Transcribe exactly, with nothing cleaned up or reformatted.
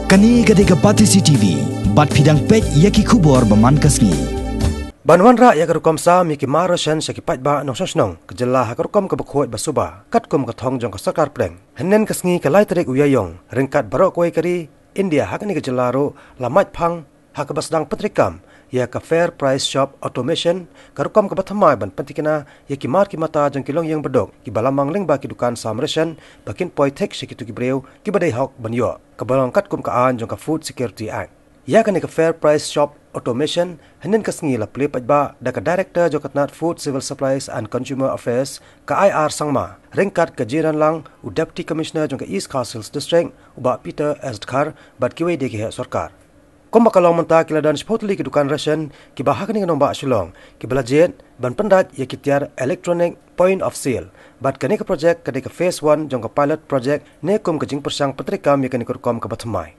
Kane ka dei ka Batesi T V, bad phi dang peit ïa ki khubor ba man ka sngi. Ban wanrah ïa ka rukom sam ïa ki mar ration sha ki paidbah nongshong shnong ka jylla ha ka rukom kaba khuid ba suba, katkum ka thong jong ka sorkar pdeng. Hynnin ka sngi ka lai tarik u Ïaïong, ryngkat baroh kawei ka ri India ha kane ka jylla ruh la mait phang ha kaba sdang pyntreikam ïa ka Fair Price Shop Automation, ka rukom kaba thymmai ban pyntikna ïa ki mar ki mata jong ki longïing baduk kiba la mang lyngba ki dukan sam ration, ba kin poi thik sha kito ki briew kiba dei hok ban ïoh, kaba long katkum ka aiñ jong ka Food Security Act. Ïa kane ka Fair Price Shop Automation, hynnin ka sngi la plie paidbah da ka Director jong ka tnad Food, Civil Supplies and Consumer Affairs, ka I R Sangma, ryngkat ka G Ranlang, u Deputy Commissioner jong ka East Khasi Hills District, u Bah Peter S Dkhar, bad kiwei de ki heh sorkar. Kumba ka long mynta, ki la don shiphew tylli ki dukan ration kiba ha kane ka nongbah Shillong kiba la jied ban pyndait ïa ki tiar Electronic Point of Sale. Bad kane ka projek ka dei ka phase one jong ka pilot project ne kum ka jingpyrshang pyntreikam ïa kane ka rukom kaba thymmai.